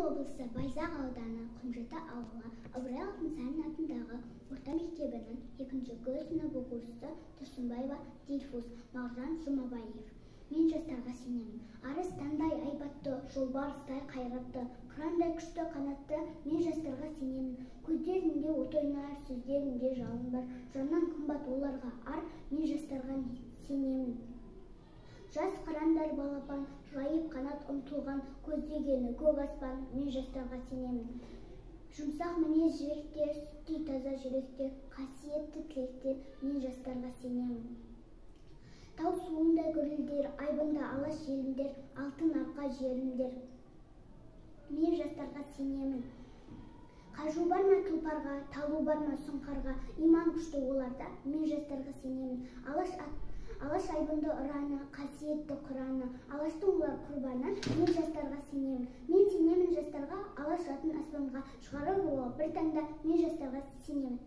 Облысы, Байзақ ауданы, Құмжота ауылы, Ыбырай Алтынсарин атындағы орта мектебінің 2 Г сынып оқушысы Тұрсынбаева Дильфуз Мағжан Жұмабаев. Мен жастарға сенемін. Арыстандай айбатты, жолбарыстай қайратты, қырандай күшті қанатты, мен жастарға сенемін. Көздерінде от ойнар, сөздерінде жалын бар, жаннан қымбат оларға ар, мен жастарға сенемін. Жас қырандар балапан, жайып қанат ұмтылған, көздегені көк аспан, мен жастарға сенемін. Жұмсақ мінез жүректер, сүттей таза жүректер, қасиетті тілектер, мен жастарға сенемін. Тау суындай гүрілдер, айбынды алаш желімдер, алтын арқа жерімдер, мен жастарға сенемін. Қажу бар ма тұлпарға, талу бар ма сұңқарға, иман күшті оларда, мен жастарға сенемін. Алаш айбынды ұраны, қасиетті Құраны, алаштың олар құрбаны, мен жастарға сенемін. Мен сенемін жастарға, алаш атын аспанға шығарар ол бір таңда, мен жастарға сенемін.